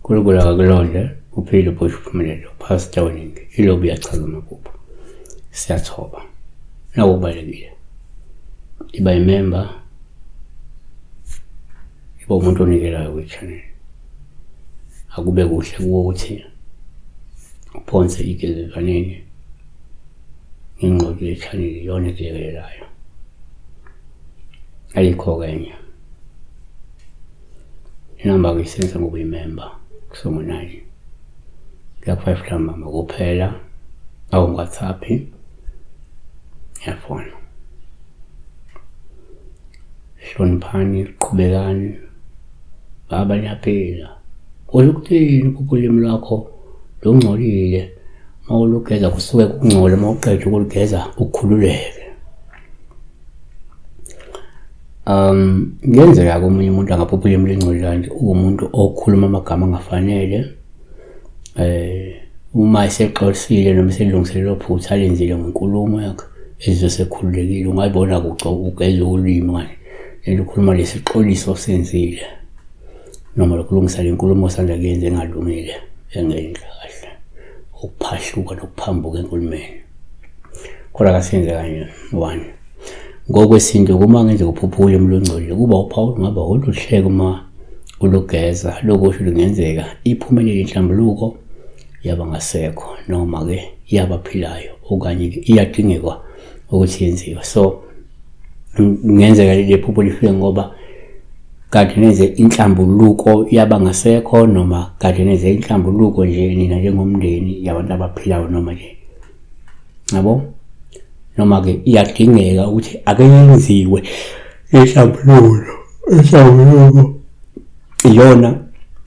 Unkulunkulu akakulonde uphile uphushe uphumelele uPastor weningi ilobu iyachaza amaphupho. Siyathoba. Naku kubalulekile. Iba imember iba umuntu onikelayo kwi-channel. Akube kuhle kuwo ukuthi uphonse igezezwaneni ngengqondo ye-channel iyona ekulekelelayo. Ayikho-ke enye. Inamba kuyisenza ngoba uyimemba kusuka ngo-9 kuya ku-5 ntambama kuphela awungi-WhatsApp ngiyafona. Hloniphani, qhubekani, baba niyaphila. Kusho ukuthini ukuphupha ulimi lwakho lungcolile uma ulugeza kusuke kungcola uma uqeda ukulugeza ukhululeke. Kuyenzeka komunye umuntu angaphupha ulimi lungcolile kanti uwumuntu okhuluma amagama angafanele. Uma esexolisile noma eselilungisile lelo phutha alenzile ngenkulumo yakhe ezizwe esekhululekile, ungayibona ugeza ulimi kanje lento ukhuluma lesixoliso osenzile noma lokulungisa le nkulumo osanda kuyenza engalungile engenhla kahle ukuphahluka nokuphambuka enkulumeni. Kodwa kasenze kanje one. Ngokwesintu uma ngenze uphupha ulimi olungcolile kuba uphawu lungaba oluhle uma ulugeza lokusho lungenzeka iphumelele inhlambuluko yabangasekho noma-ke yabaphilayo okanye-ke iyadingeka ukuthi yenziwe. So kungenzeka leli phupho lifike ngoba kade nenze inhlambuluko yabangasekho noma kade nenze inhlambuluko nje nina njengomndeni yabantu abaphilayo noma nje yabo noma-ke iyadingeka ukuthi ake yenziwe inhlambululo inhlambuluko iyona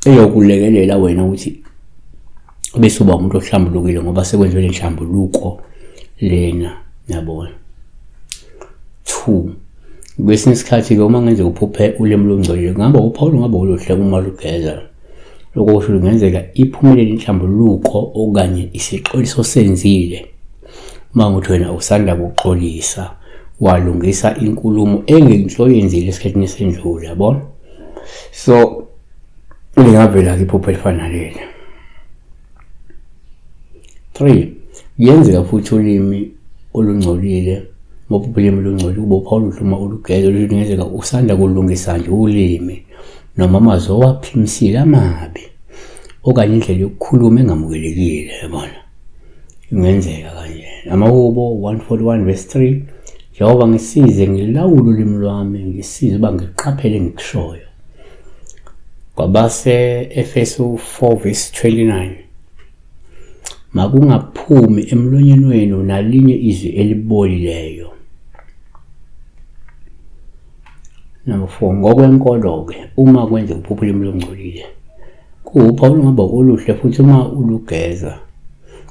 eyokulekelela wena ukuthi bese uba umuntu ohlambulukile ngoba sekwenziwe le nhlambuluko lena yabona. Two, kwesinye isikhathi-ke uma kungenzeka uphuphe ulimi olungcolile kungaba uphawu lungaba oluhle uma lugeza. Lokho kusho kungenzeka iphumelele inhlambuluko okanye isixoliso osenzile. Uma ngukuthi wena usanda kuxolisa walungisa inkulumo engenhle oyenzile esikhathini esendlule yabona. So lingavela-ke iphupho elifana naleli. 3 kuyenzeka futhi ulimi olungcolile ngoba ulimi olungcolile kuba uphawu oluhle uma ulugeza kungenzeka usanda kulungisa nje ulimi noma amazwi owaphimisile amabi okanye indlela yokukhuluma engamukelekile yabona kungenzeka kanje. AmaHubo 141 verse 3 Jehova ngisize ngilawule ulimi lwami ngisize uba ngiqaphele engikushoyo. Kwabase-Efesu 4 verse 29 Makungaphumi emlonyeni wenu nalinye izwi elibolileyo. Number 4 ngokwenkolo-ke uma kwenzeka uphupha ulimi olungcolile kuwuphawu olungaba oluhle futhi uma ulugeza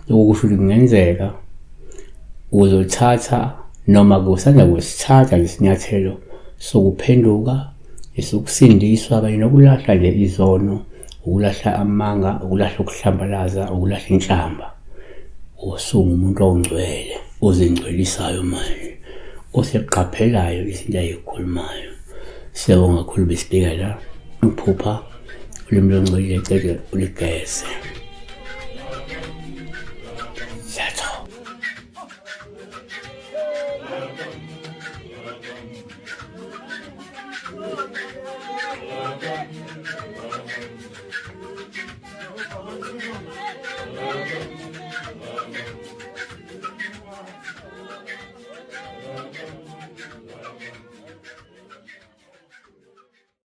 lokho kusho ukuthi kungenzeka uzothatha noma kusanda kusithatha lesinyathelo sokuphenduka esokusindiswa kanye nokulahla nje izono ukulahla amanga ukulahla ukuhlambalaza ukulahla inhlamba usungumuntu ongcwele ozingcwelisayo manje oseqaphelayo izinto ayikhulumayo. Siyabonga kakhulu besibika la ukuphupha ulimi longcolile cede uligeze.